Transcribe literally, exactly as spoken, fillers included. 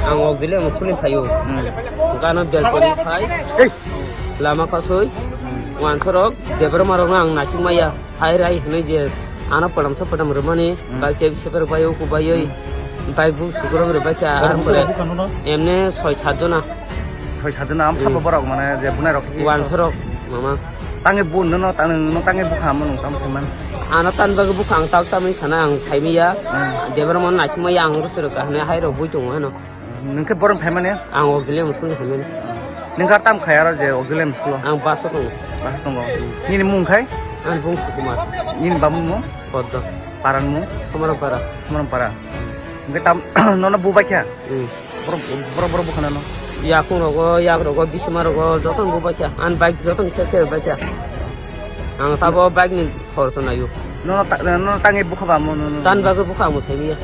Ang Auxilium school ni phaio. Hmm. Gana balcony phai. Ei. Lama kasui. Hmm. Wansorok Debbarma rokno ang nasing maya. Hai rai hinui je ano padam sa padam rwmani. Hmm. Bai chep seper bai uku bai oi. Hmm. Bai bu sukurok rwbai kha. Ar pore. Emne soi sat jona. Soi sat jona am sabo borok mane je bunai rok. Wansorok mama. Tangwi bu nono tang nono tangwi bukha amo nung tam saiman. Ano tan bagwi bukha ang tak tamni sana ang saimiya. Hmm. Debbarma no naisingmaya ang rwsero kahane hai rok bui tongo heno. Nung khe borok phaimani? Ang Auxilium school ni phaimani. Nung khe tam khai aro je Auxilium school o? Ang bus o tongo. Bus o tongo. Nini mung khai? Ang Bung Sukumar. Nini bamung mung? Poddo. Paran mung? Somaram Para. Somaram Para. Nung khe tam nono bubai kha? Hmm. Borok, borok, borok bwkhano no. Yakung rogo, yak rogo, bisima rogo, joto bubai kha. Ang bike joto ni sel sel bai kha. Ang tabo bike ni khoroksa naio. Nono ta-, nono tangwi bukha ba mo, nono? Tan bagwi bukha amo saimiya.